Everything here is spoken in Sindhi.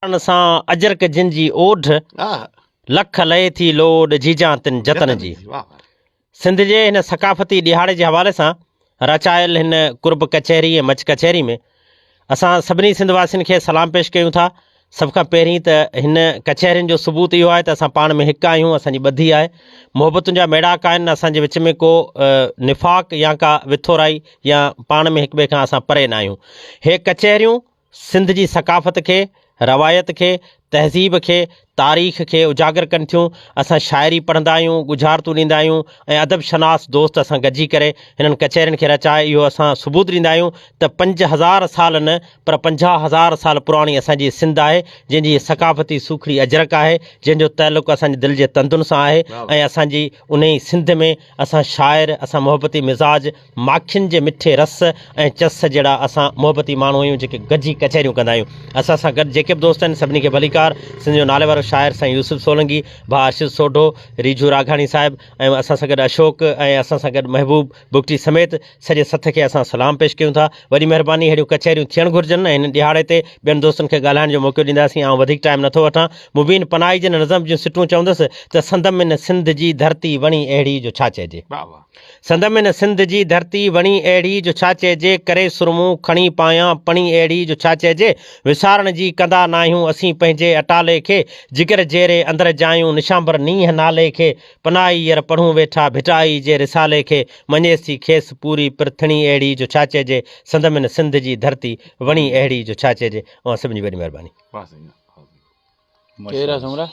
ڪرڻ سان اجرڪ جن جي اوڍ، لک لهي ٿي لوڏ جيجان تن جتن جي. سنڌ جي هن ثقافتي ڏهاڙي جي حوالي سان رچايل هن قرب ڪچهري ۽ مچ ڪچهري ۾ اسان سڀني سنڌ واسين کي سلام پيش ڪيون ٿا. سڀ کان پهرين ته هن ڪچهرين جو ثبوت اهو آهي ته اسان پاڻ ۾ هڪ آهيون، اسان جي ٻڌي آهي، محبتن جا ميڙاڪ آهن، اسان جي وچ ۾ ڪو نفاق يا ڪا وٿورائي يا پاڻ ۾ هڪ ٻئي کان اسان پري نه آهيون. هي ڪچهريون سنڌ جي ثقافت کي، روايت کي، تهذيب کي، تاريخ کي اجاگر ڪن ٿيون. اسان شاعري پڙهندا آهيون، ڳجهارتون ڏيندا آهيون ۽ ادب شناس دوست اسان گڏجي ڪري هنن ڪچهرين کي رچائي اهو اسان ثبوت ڏيندا آهيون ته 5000 سال نه پر 50,000 سال پراڻي اسان جي سنڌ آهي جنهن جي ثقافتي سوکڙي اجرڪ آهي جنهن جو تعلق اسان جي دل جي تندن سان آهي ۽ اسان جي انهي سنڌ ۾ اسان شاعر اسان محبتي مزاج ماکين جي مٺي رس ۽ چس جهڙا اسان محبتي ماڻهو آهيون جيڪي گڏجي ڪچهريون ڪندا آهيون. اسان سان گڏ جيڪي به دوست آهن سڀني کي ڀليڪار. سنڌ جو ناليوارو شاعر سائين يوسف سولنگي، ڀاء ارشد سوڍو، ريجهو راگهاڻي صاحب ۽ اسان سان گڏ اشوڪ ۽ اسان سان گڏ محبوب بگٽي سميت سڄي سٿ کي اسان سلام پيش ڪيون ٿا. وڏي مهرباني اهڙيون ڪچهريون ٿيڻ گهرجن ۽ هن ڏهاڙي تي ٻين دوستن کي ڳالهائڻ جو موقعو ڏينداسين. آئون وڌيڪ ٽائيم نٿو وٺان. مبين پناهي جي هن نظم جون سٽون چوندس ته سندم ان سنڌ جي ڌرتي وڻي اهڙي جو ڇا چئجي. سندم هن سنڌ جي ڌرتي وڻي اهڙي جو ڇا چئجي، ڪري سرمون کڻي پايان پڻي اهڙي جو ڇا چئجي، وسارڻ جي ڪندا ناهيون اسين پنهنجي اٽالي کي، جگر جيري اندر جايون نشانبر نينهن نالي کي، پناهي ير پڙهون ويٺا ڀٽائي جي رسالي کي، مڃيس ٿي کيس پوري پرٿڻي اهڙي جو ڇا چئجي، سندم هن سنڌ جي ڌرتي وڻي اهڙي جو ڇا چئجي. اوهان سڀني جي وڏي مهرباني. ڪير آ سمرا؟